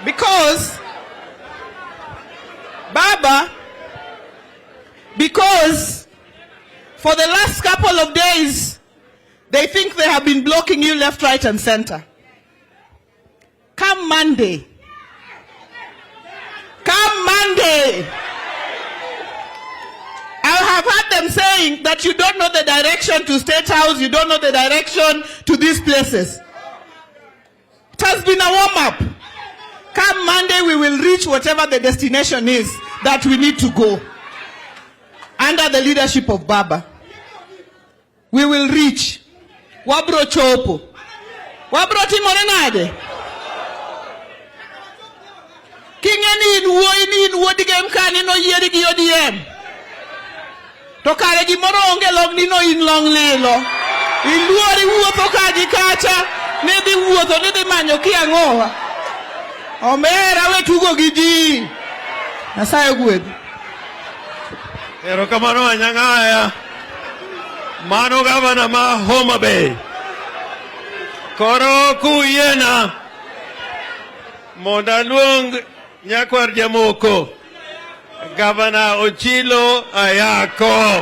Because Baba, because for the last couple of days, they think they have been blocking you left, right, and center. Come Monday, I have heard them saying that you don't know the direction to State House, you don't know the direction to these places. It has been a warm-up. Come Monday, we will reach whatever the destination is that we need to go. Under the leadership of Baba. We will reach. Wabro chopo. Wabro timore nade? King'e ni in wuoyi ni in wuod Gem kani noyieri gi ODM. To kare gimoro onge long'ni no in long lilo. Iluori wuotho ka gi kacha nidhi wuotho nidhi manyo kia ang'owa. Omera we tugo gi ji. Nyasaye ogwedhu. Erokamano Anyang'aya. Mano gavana ma Homa Bay. Koro kuyiena mondo aluong nyakwar Jamoko, Gavana Ochilo Ayako.